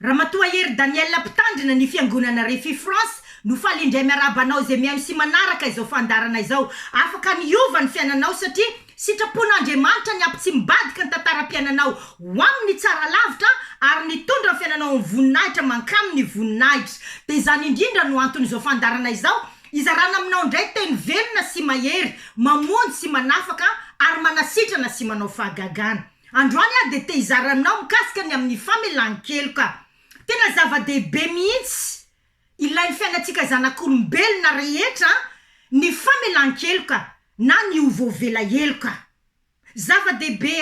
Ramatoa Hery Daniel Mpitandrina ny Fiangonana Refi France no faly indray miarahaba anao izay mihaino sy manaraka izao fandaharana izao. Afaka ny hiova ny fiainanao satria sitrapon'Andriamanitra ny hampitsimbadika ny tantaram-piainanao ho amin'ny tsara lavitra ary nitondra ny fiainanao amin'ny voninahitra mankamin'ny voninahitra. Dia izany indrindra no anton'izao fandaharana izao, hizarana aminao indray teny velona sy mahery, mamonjy sy manafaka ary manasitrana sy manao fahagagana. Androany aho dia te hizara aminao mikasika ny amin'ny famelan-keloka. Tena zava-dehibe mihitsy ilain'ny fiainantsika zanak'olombelona rehetra ny famelan-keloka na ny ho voavela heloka. Zava-dehibe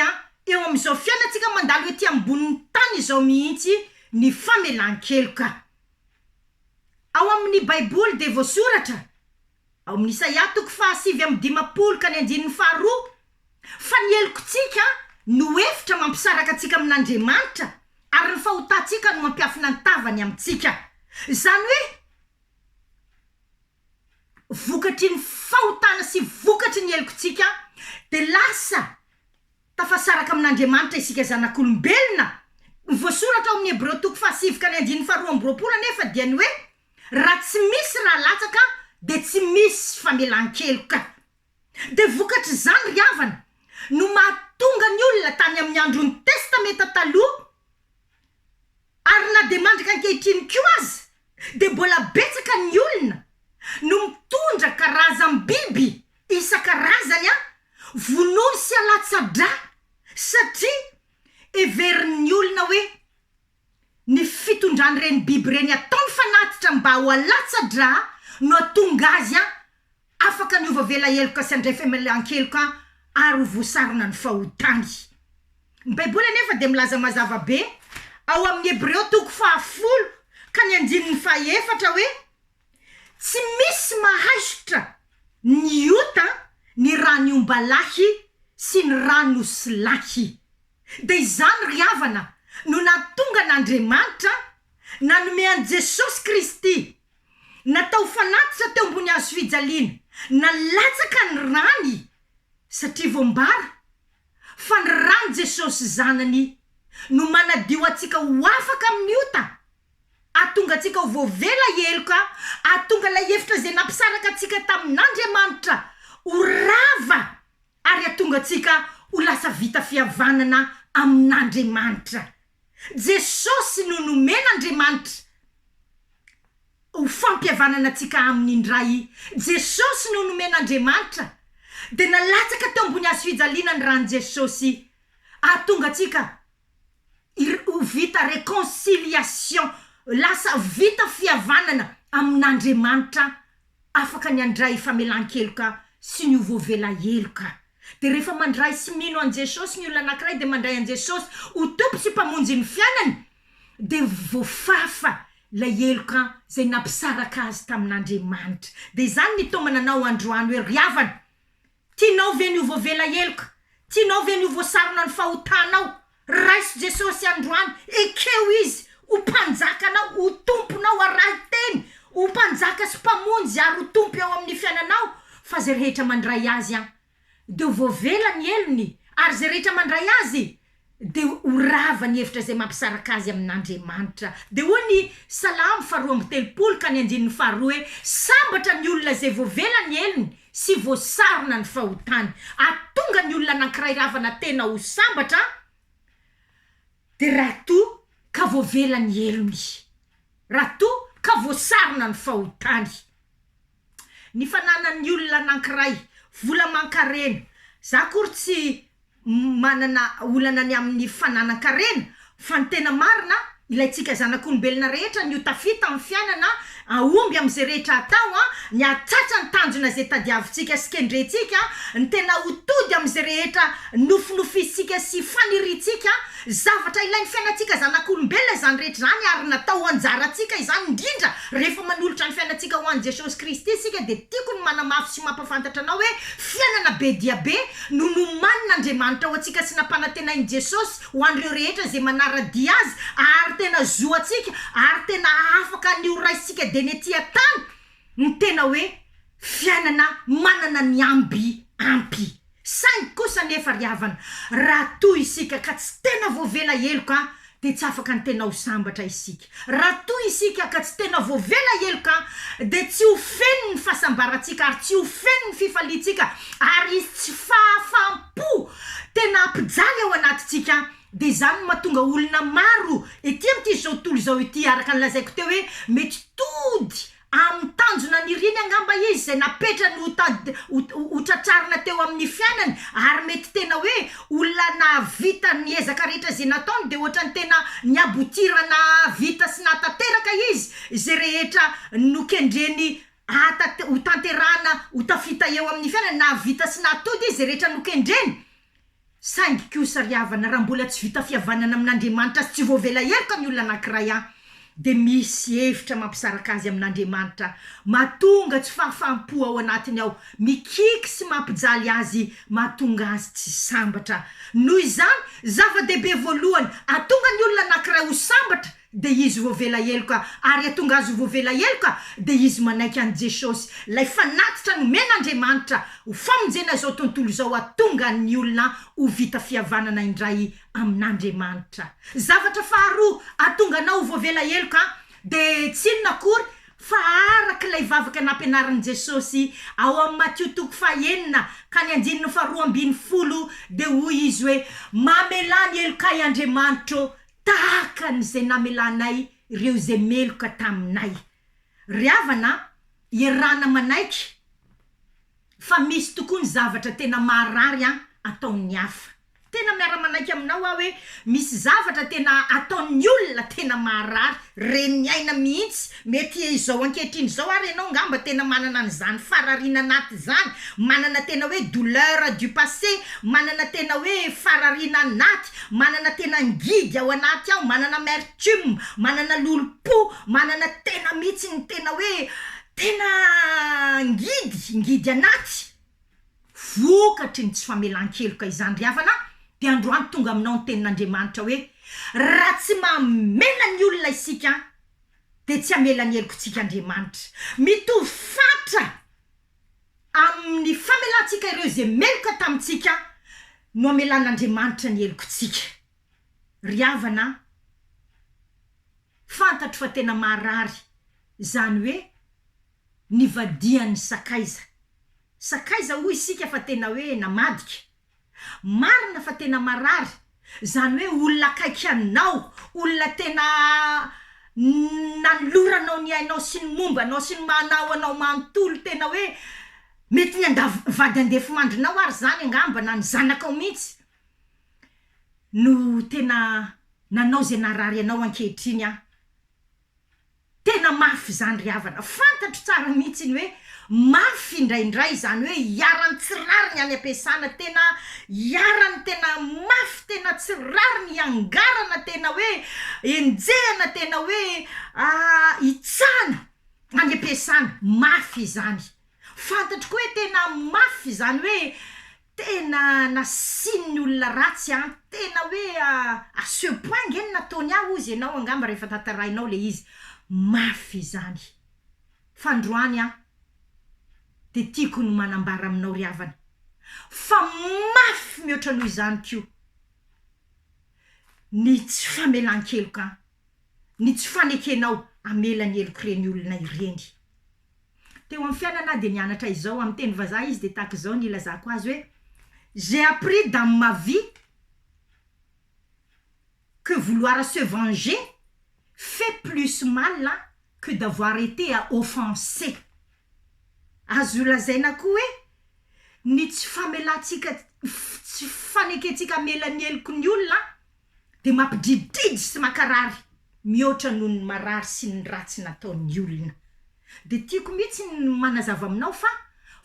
eo amin'izao fiainantsika mandalo ety ambonin'ny tany izao mihitsy ny famelan-keloka. Ao amin'ny Baiboly dia voasoratra Ao amin'ny Isaia toko faha 59 ka ny andininy faharoa, fa ny helokontsika no efitra mampisaraka antsika amin'Andriamanitra ary ny fahotantsika no mampiafina ny tavany amintsika. Izany hoe vokatry ny fahotana sy vokatry ny helokontsika dia lasa tafasaraka amin'Andriamanitra isika zanak'olombelona. Ny voasoratra ao amin'ny Hebreo toko faha-9 ka ny andininy faha 22 anefa dia ny hoe Raha tsy misy ra latsaka dia tsy misy famelan-keloka. Dia vokatr'izany ry havana no mahatonga ny olona tany amin'ny andron'ny Testamenta Taloha ary na dia mandraka ankehitriny koa aza dia mbola betsaka ny olona no mitondra karazam-biby isan-karazany vonoiny sy alatsa-dra satria heverin'ny olona hoe Ny fitondran'ireny biby ireny ataony fanatitra mba ho alatsa-drà no hatonga azy afaka ny ho voavela heloka sy handray famelan-keloka ary ho voasarona ny fahotany. Ny Baiboly anefa dia milaza mazava be ao amin'ny Hebreo toko fahafolo ka ny andininy fahaefatra hoe, Tsy misy mahaisotra ny ota ny ràn'ny ombalahy sy ny ràn'osilahy. Dia izany ry havana no nahatonga an'Andriamanitra nanome an'i Jesosy Kristy, natao fanatitra teo ambony hazo fijaliana, nalatsaka ny rany, satria voambara fa ny ran'i Jesosy Zanany no manadio antsika ho afaka amin'ny ota, hahatonga antsika ho voavela heloka, hahatonga ilay efitra izay nampisaraka antsika tamin'Andriamanitra ho rava. ary hahatonga antsika ho lasa vita fihavanana amin'Andriamanitra. Jesosy no nomen'Andriamanitra ho fampihavanana antsika Aminy indray. Jesosy no nomen'Andriamanitra, dia nalatsaka teo ambony hazo fijaliana ny ran'i Jesosy hahatonga antsika ho vita réconciliation, lasa vita fihavanana amin'Andriamanitra afaka ny handray famelan-keloka sy ny ho voavela heloka. Dia rehefa mandray sy mino an'i Jesosy ny olona anankiray dia mandray an'i Jesosy ho Tompo sy Mpamonjy ny fiainany dia voafafa ilay heloka izay nampisaraka azy tamin'Andriamanitra. Dia izany ny taomana anao androany hoe ry havana, Tianao ve ny ho voavela heloka? Tianao ve ny ho voasarona ny fahotanao? Raiso Jesosy androany, ekeo Izy ho Mpanjakanao, ho Tomponao, araho teny, ho Mpanjaka sy Mpamonjy ary ho Tompo eo amin'ny fiainanao, fa izay rehetra mandray Azy an, dia ho voavela ny helony, ary izay rehetra mandray Azy dia ho rava ny hevitra izay mampisaraka azy amin'Andriamanitra. Dia hoy ny Salamo faharoa amby telopolo ka ny andininy faharoa hoe, Sambatra ny olona izay voavela ny helony sy voasarona ny fahotany. Hahatonga ny olona anankiray ravana tena ho sambatra dia raha toa ka voavela ny helony, raha toa ka voasarona ny fahotany. Ny fananan'ny olona anankiray vola aman-karena, za akory tsy manana olana ny amin'ny fananan-karena fa ny tena marina ilaintsika zanak'olombelona rehetra ny ho tafita amin'ny fiainana, hahomby amin'izay rehetra atao, ny hahatratra ny tanjona izay tadiavintsika sy kendrentsika, ny tena ho tody amin'izay rehetra nofinofisintsika sy faniriantsika. Zavatra ilain'ny fiainantsika zanak'olombelona izany rehetra izany ary natao ho anjarantsika izany indrindra rehefa manolotra ny fiainantsika ho an'i Jesosy Kristy isika dia tiako ny manamafy sy mampafantatra anao hoe fiainana be dia be no nomanin'Andriamanitra ho antsika sy nampanantenain'i Jesosy ho an'ireo rehetra izay manara-dia Azy ary tena zo antsika ary tena afaka ny ho raisintsika dieny ety an-tany ny tena hoe fiainana manana ny amby ampy. Saingy kosa anefa ry havana, raha toa isika ka tsy tena voavela heloka, dia tsy afaka ny tena ho sambatra isika. Raha toa isika ka tsy tena voavela heloka dia tsy ho feno ny fahasambarantsika ary tsy ho feno ny fifaliantsika ary hisy tsy fahafaham-po tena hampijaly ao anatintsika. Dia izany no mahatonga olona maro ety amin'ity izao tontolo izao ity araka ny lazaiko teo hoe mety tody Amin'ny tanjona niriny angamba izy izay napetrany ho ho tratrarina teo amin'ny fiainany ary mety tena hoe olona nahavita ny ezaka rehetra izay nataony dia ohatran'ny tena ni-aboutir nahavita sy nahatanteraka izy izay rehetra nokendreny hahatat ho tanterahana ho tafita eo amin'ny fiainany nahavita sy nahatody izy izay rehetra nokendreny Saingy kosa ry havana, raha mbola tsy vita fihavanana amin'Andriamanitra sy tsy voavela heloka ny olona anankiray an, dia misy hevitra mampisaraka azy amin'Andriamanitra, mahatonga tsy fahafaham-po ao anatiny ao, mikiky sy mampijaly azy, mahatonga azy tsy sambatra. Noho izany, zava-dehibe voalohany ahatonga ny olona anankiray ho sambatra dia izy voavela heloka, ary hatonga azy ho voavela heloka dia izy manaiky an'i Jesosy, ilay fanatitra nomen'Andriamanitra ho famonjena izao tontolo izao hatonga ny olona ho vita fihavanana indray amin'Andriamanitra. Zavatra faharoa hatonga anao ho voavela heloka dia tsy inona akory fa araka ilay vavaka nampianarin'i Jesosy ao amin'ny Matio toko fahenina ka ny andininy faharoa ambinifolo dia hoy izy hoe, Mamelà ny helokay Andriamanitra ô, Tahaka ny izay namelanay ireo izay meloka taminay. Ry havana a, iarahana manaiky fa misy tokoa ny zavatra tena maharary an ataon'ny hafa. Tena miara-manaiky aminao aho hoe misy zavatra tena ataon'ny olona tena maharary, ren'ny aina mihitsy, mety izao ankehitriny izao ary ianao angamba tena manana an'izany farariana anaty izany, manana tena hoe douleur du passé, manana tena hoe farariana anaty, Manana tena ngidy ao anaty ao, manana amertume, manana lolompo, manana tena mihitsy ny tena hoe tena ngidy, ngidy anaty. Vokatry ny tsy famelan-keloka izany ry havana dia androany tonga aminao ny tenin'Andriamanitra hoe raha tsy mamela ny olona isika dia tsy hamela ny helokontsika Andriamanitra. Mitovy fatra Amin'ny famelantsika ireo izay meloka tamintsika no amelan'Andriamanitra ny helokontsika. Ry havana a, fantatro fa tena marary izany hoe nivadihan'ny sakaiza. Sakaiza hoy isika fa tena hoe namadika. Marina fa tena marary, izany hoe olona akaiky anao, olona tena nanoloranao ny ainao sy ny momba anao sy ny maha-anao anao manontolo, tena hoe mety ny andav- vady andefimandrinao ary izany angamba na ny zanakao mihitsy no tena nanao izay naharary anao ankehitriny an. Tena mafy izany ry havana, fantatro tsara mihitsy ny hoe mafy indraindray izany hoe iharan'ny tsy rariny any am-piasana, tena iharan'ny tena mafy, tena tsy rariny, iangarana, tena hoe enjehana, tena hoe hitsahana any am-piasana, mafy izany. Fantatro koa hoe tena mafy izany hoe Tena nasian'ny olona ratsy an! Tena hoe à ce point nge ny nataony ahy hozy ianao angamba rehefa tantarainao le izy. Mafy izany. Fa androany an, dia tiako ny manambara aminao ry havana, fa mafy mihoatra noho izany koa ny tsy famelan-keloka an, ny tsy fanekenao hamela ny helok'ireny olona ireny. Teo amin'ny fiainana aho dia nianatra izao, amin'ny teny vazaha izy dia tahaka izao ny ilazako azy hoe, J'ai appris dans ma vie que vouloir se venger fait plus mal que d'avoir été offensé. Azo lazaina koa hoe ny tsy famelantsika, tsy fanekentsika hamela ny heloky ny olona dia mampidridridry sy mankarary mihoatra noho ny marary sy ny ratsy nataon'ny olona. Dia tiako mihitsy ny manazava aminao fa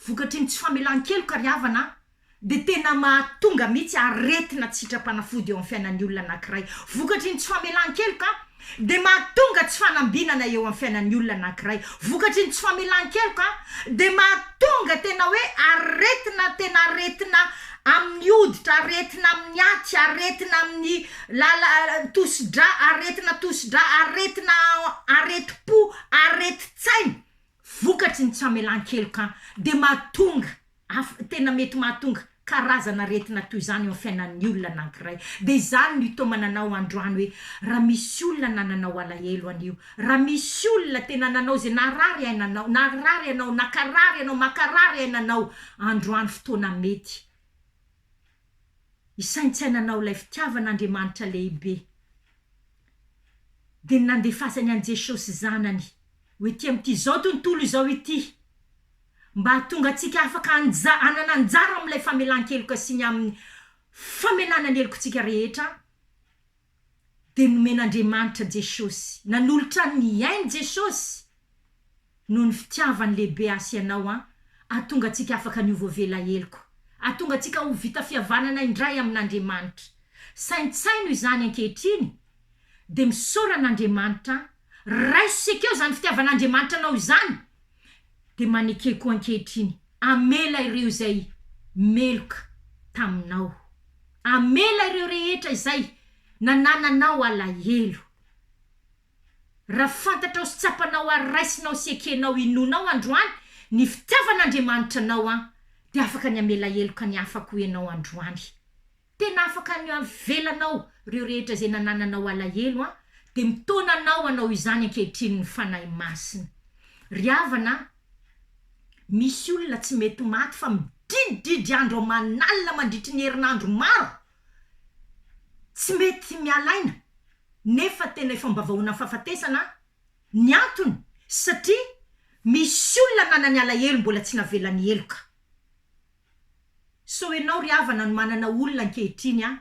vokatry ny tsy famelan-keloka ry havana a, dia tena mahatonga mihitsy aretina tsy sitram-panafody eo amin'ny fiainan'ny olona anankiray. Vokatry ny tsy famelan-keloka dia mahatonga tsy fanambinana eo amin'ny fiainan'ny olona anankiray. Vokatry ny tsy famelan-keloka dia mahatonga tena hoe aretina tena aretina amin'ny hoditra, aretina amin'ny aty, aretina amin'ny lala tosi-drà, aretina tosi-drà, aretina aretim-po, aretin-tsaina. Vokatry ny tsy famelan-keloka dia mahatonga, tena mety mahatonga. karazana aretina toy izany eo amin'ny fiainan'ny olona anankiray. Dia izany no itaomana anao androany hoe raha misy olona nananao alahelo anio, raha misy olona tena nanao izay naharary ainanao, naharary anao, nakarary anao, makarary ainanao, androany fotoana mety hisaintsainanao ilay fitiavan'Andriamanitra lehibe. Dia ny nandefasany an'i Jesosy Zanany ho ety amin'ity izao tontolo izao ity. Mba hahatonga antsika afaka hanja, hanana anjara amin'ilay famelan-keloka sy ny amin'ny famelana ny helokontsika rehetra, dia nomen'Andriamanitra Jesosy, nanolotra ny ainy Jesosy, noho ny fitiavany lehibe ahy sy ianao an, hahatonga antsika afaka ny ho voavela heloka, hahatonga antsika ho vita fihavanana indray amin'Andriamanitra. Saintsaino izany ankehitriny, dia misaora an'Andriamanitra, raiso sy ekeo izany fitiavan'Andriamanitra anao izany, dia maneke koa ankehitriny hamela ireo izay meloka taminao, hamela ireo rehetra izay nanananao alahelo. Raha fantatrao sy tsapanao ary raisinao sy ekenao inoanao androany ny fitiavan'Andriamanitra anao an, dia afaka ny hamela heloka ny hafa koa ianao androany. Tena afaka ny avelanao ireo rehetra izay nanananao alahelo an, dia mitaona anao hanao izany ankehitriny ny Fanahy Masina. Ry havana a, misy olona tsy mety maty fa midridridry andro aman'alina mandritry ny herinandro maro, tsy mety miala aina, nefa tena efa ambavahoanan'ny fahafatesana an, ny antony satria misy olona nanany alahelo mbola tsy navelany heloka. Sao ianao ry havana no manana olona ankehitriny an!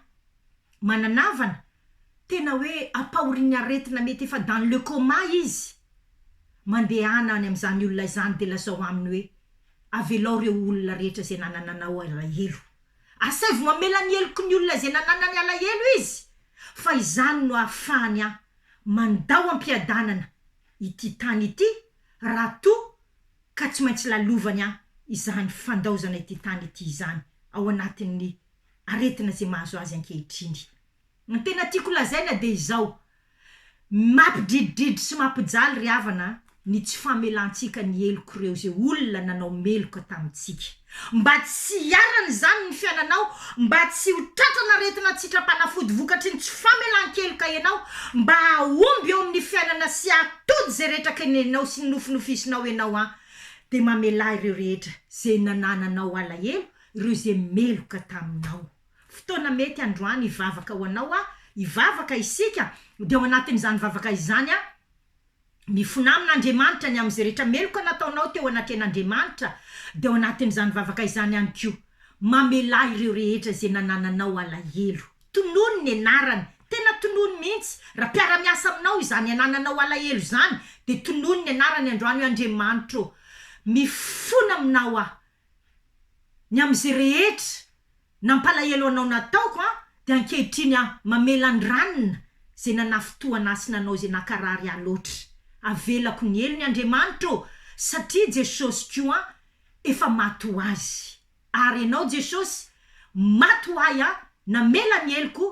Manana havana? Tena hoe ampahorian'ny aretina mety efa dans le coma izy! Mandehana any amin'izany olona izany dia lazao aminy hoe avelao ireo olona rehetra izay nanananao alahelo. Asaivo mamela ny heloky ny olona izay nananany alahelo izy fa izany no ahafahany an mandao am-piadanana ity tany ity raha toa ka tsy maintsy lalovany an izany fandaozana ity tany ity izany ao anatin'ny aretina izay mahazo azy ankehitriny. Ny tena tiako lazaina dia izao, mampidridridry sy mampijaly ry havana a, ny tsy famelantsika ny helok'ireo izay olona nanao meloka tamintsika. Mba tsy hiharan'izany ny fiainanao, mba tsy ho tratran'aretina tsy tra-panafody vokatry ny tsy famelan-keloka ianao, mba hahomby eo amin'ny fiainana sy hahatody izay rehetra kendrenao sy nofinofisinao ianao an, dia mamelà ireo rehetra izay nanananao alahelo, ireo izay meloka taminao. Fotoana mety androany hivavaka ho anao aho, hivavaka isika, dia ao anatin'izany vavaka izany aho, Mifona amin'Andriamanitra ny amin'izay rehetra meloka nataonao teo anatrehan'Andriamanitra, dia ao anatin'izany vavaka izany ihany koa, mamelà ireo rehetra izay nanananao alahelo. Tonony ny anarany, tena tonony mihitsy, raha mpiara-miasa aminao izany anananao alahelo izany, dia tonony ny anarany androany hoe Andriamanitra ô, mifona aminao aho, ny amin'izay rehetra nampalahelo anao nataoko an, dia ankehitriny aho mamela an-dranona izay nanafintohana ahy sy nanao izay nankarary ahy loatra. Avelako ny helony Andriamanitra ô, satria Jesosy koa an, efa maty ho azy. Ary Ianao Jesosy, maty ho ahy an, namela ny heloko,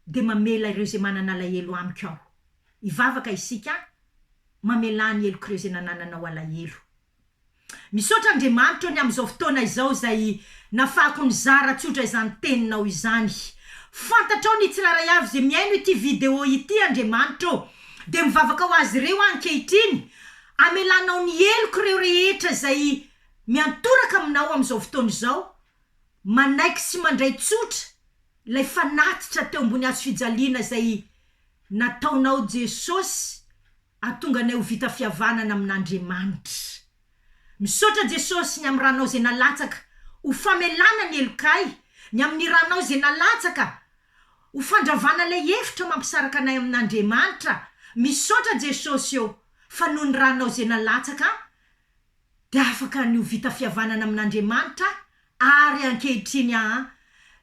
dia mamela ireo izay manana alahelo amiko aho. Hivavaka isika, mamelà ny helok'ireo izay nanananao alahelo. Misaotra Andriamanitra o ny amin'izao fotoana izao izay nafahako nizara tsotra izany teninao izany. Fantatrao ny tsirairay avy izay mihaino ity video ity Andriamanitra o. Dia mivavaka ho azy ireo aho ankehitriny, amelanao ny heloko ireo rehetra izay miantoraka aminao amin'izao fotoana izao, manaiky sy mandray tsotra ilay fanatitra teo ambony hazofijaliana izay nataonao Jesosy Ahatonga anay ho vita fihavanana amin'Andriamanitra. Misaotra Jesosy ny amin'ny ranao izay nalatsaka ho famelana ny helokay, ny amin'ny ranao izay nalatsaka ho fandravana ilay efitra mampisaraka anay amin'Andriamanitra. Misaotra Jesosy ô fa noho ny ranao izay nalatsaka dia afaka ny ho vita fihavanana amin'Andriamanitra ary ankehitriny aa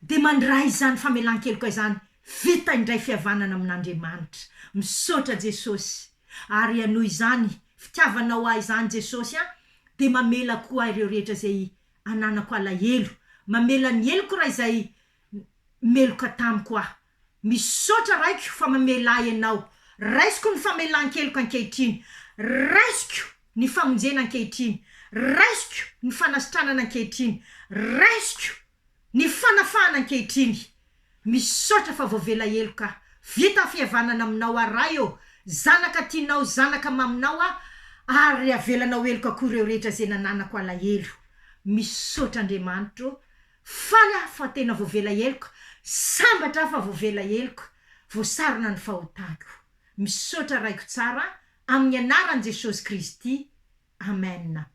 dia mandray izany famelan-keloka izany vita indray fihavanana amin'Andriamanitra. Misaotra Jesosy ary hanohy izany fitiavanao ahy izany Jesosy a dia mamela koa ahy ireo rehetra izay ananako alahelo, mamela ny heloko raha izay meloka tamiko aho. Misaotra Raiko fa mamela ahy Ianao. Raisiko ny famelan-keloka ankehitriny. Raisiko ny famonjena ankehitriny. Raisiko ny fanasitranana ankehitriny. Raisiko. ny fanafahana ankehitriny. Misaotra fa voavela heloka aho. Vita ny fihavanana aminao aho Ray ô. Zanaka tianao, zanaka maminao aho ary avelanao heloka koa ireo rehetra izay nananako alahelo. Misaotra Andriamanitro ô. Faly aho fa tena voavela heloka, sambatra aho fa voavela heloka, voasarona ny fahotako. Misaotra Raiko tsara amin'ny anaran'i Jesosy Kristy. Amen.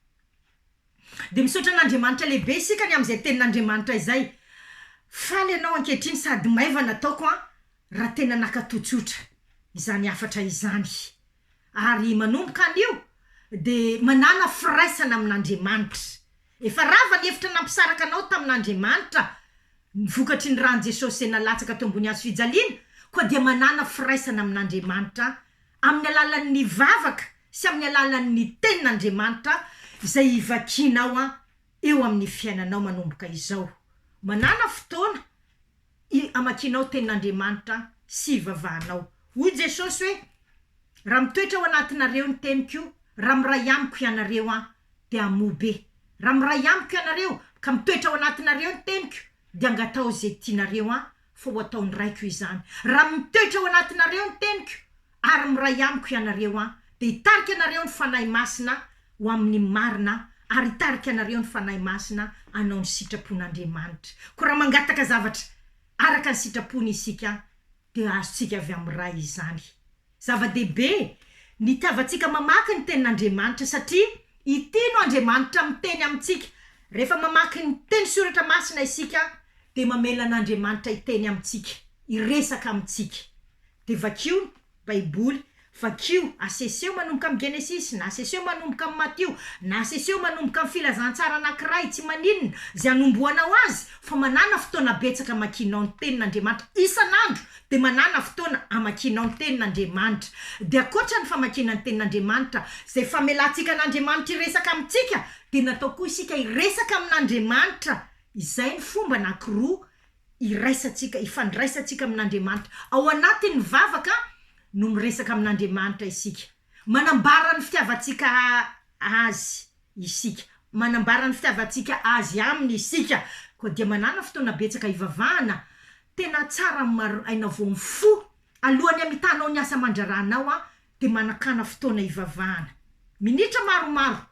Dia misaotra an'Andriamanitra lehibe isika ny amin'izay tenin'Andriamanitra izay. Faly ianao ankehitriny sady maivana ataoko an raha tena nakato tsotra izany hafatra izany. Ary manomboka anio dia manàna firaisana amin'Andriamanitra. Efa rava ny efitra nampisaraka anao tamin'Andriamanitra ny vokatry ny ràn'i Jesosy izay nalatsaka teo ambony hazo fijaliana, koa dia manàna firaisana amin'Andriamanitra amin'ny alalan'ny vavaka sy amin'ny alalan'ny tenin'Andriamanitra izay hivakianao eo amin'ny fiainanao manomboka izao. Manàna fotoana hamakianao tenin'Andriamanitra sy hivavahanao. Hoy Jesosy hoe, Raha mitoetra ao anatinareo ny teniko, raha miray amiko ianareo an, dia hamoa be. Raha miray amiko ianareo, ka mitoetra ao anatinareo ny teniko, dia angataho izay tianareo an, fa ho ataon'ny Raiko izany. Raha mitoetra ao anatinareo ny teniko, ary miray amiko ianareo an, dia hitarika anareo ny Fanahy Masina ho amin'ny marina, ary hitarika anareo ny Fanahy Masina hanao ny sitrapon'Andriamanitra. Koa raha mangataka zavatra araka ny sitrapony isika, dia azontsika avy amin'ny Ray izany. Zava-dehibe ny itiavantsika mamaky ny Tenin'Andriamanitra, satria ity no Andriamanitra miteny amintsika. Rehefa mamaky ny Teny Soratra Masina isika, dia mamela an'Andriamanitra hiteny amintsika, hiresaka amintsika. Dia vakio ny Baiboly, vakio, aseseo manomboka amin'ny Genesisy, na aseseo manomboka amin'ny Matio, na aseseo manomboka amin'ny filazantsara anankiray, tsy maninona izay anombohanao azy, fa manàna fotoana betsaka amakianao ny Tenin'Andriamanitra isan'andro, dia manàna fotoana amakianao ny Tenin'Andriamanitra. Dia ankoatra ny famakiana ny Tenin'Andriamanitra, izay famelantsika an'Andriamanitra hiresaka amintsika, dia natao koa isika hiresaka amin'Andriamanitra, izay ny fomba anankiroa iraisantsika, ifandraisantsika amin'Andriamanitra. Ao anatin'ny vavaka no miresaka amin'Andriamanitra isika. Manambara ny fitiavantsika Azy isika. Manambara ny fitiavantsika Azy Aminy isika. Koa dia manàna fotoana betsaka hivavahana. Tena tsara ny maraina vao mifoha. Alohan'ny hamitanao ny asa aman-draharahanao dia manakàna fotoana hivavahana. Minitra maromaro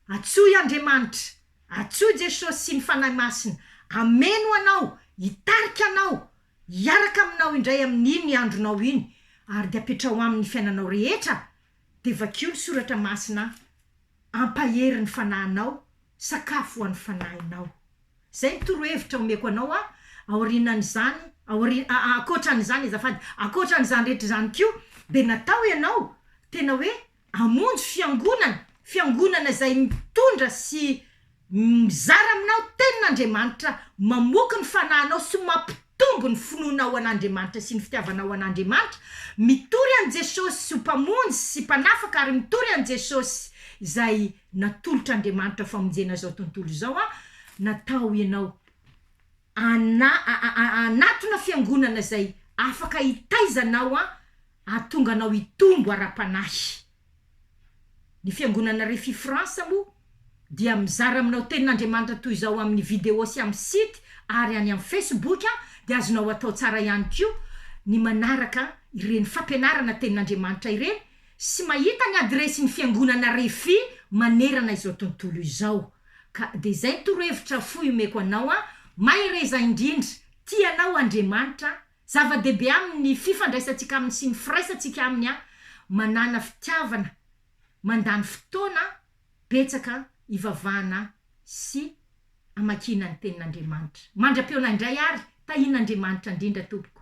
Antsoy Andriamanitra, antsoy Jesosy sy ny Fanahy Masina hameno anao, hitarika anao, hiaraka aminao indray amin'iny andronao iny, ary dia apetraho aminy ny fiainanao rehetra, dia vakio ny Soratra Masina hampahery ny fanahinao, sakafo ho an'ny fanahinao. Izay ny torohevitra omeko anao a, aorianan'izany, aorian, ankoatran'izany azafady, ankoatran'izany rehetra izany koa dia natao ianao tena hoe Hamonjy fiangonana, fiangonana izay mitondra sy mizara aminao tenin'Andriamanitra, mamoky ny fanahinao sy mampitombo ny finoanao an'Andriamanitra sy ny fitiavanao an'Andriamanitra, mitory an'i Jesosy ho Mpamonjy sy Mpanafaka ary mitory an'i Jesosy izay natolotr'Andriamanitra ho famonjena izao tontolo izao an, natao ianao ana anatona fiangonana izay afaka hitaiza anao an, hahatonga anao hitombo ara-panahy. Ny Fiangonana Refi France moa dia mizara aminao Tenin'Andriamanitra toy izao amin'ny video sy amin'ny site ary any amin'ny Facebook dia azonao atao tsara ihany koa ny manaraka ireny fampianarana Tenin'Andriamanitra ireny sy mahita ny adiresin'ny Fiangonana Refi manerana izao tontolo izao. Ka dia izay ny torohevitra fohy omeko anao an, mahereza indrindra, tia anao Andriamanitra, Zava-dehibe aminy ny fifandraisantsika aminy sy ny firaisantsika aminy an, manàna fitiavana, mandany fotoana betsaka hivavahana sy hamakiana ny Tenin'Andriamanitra. Mandra-pihaona indray ary, tahian'Andriamanitra indrindra tompoko.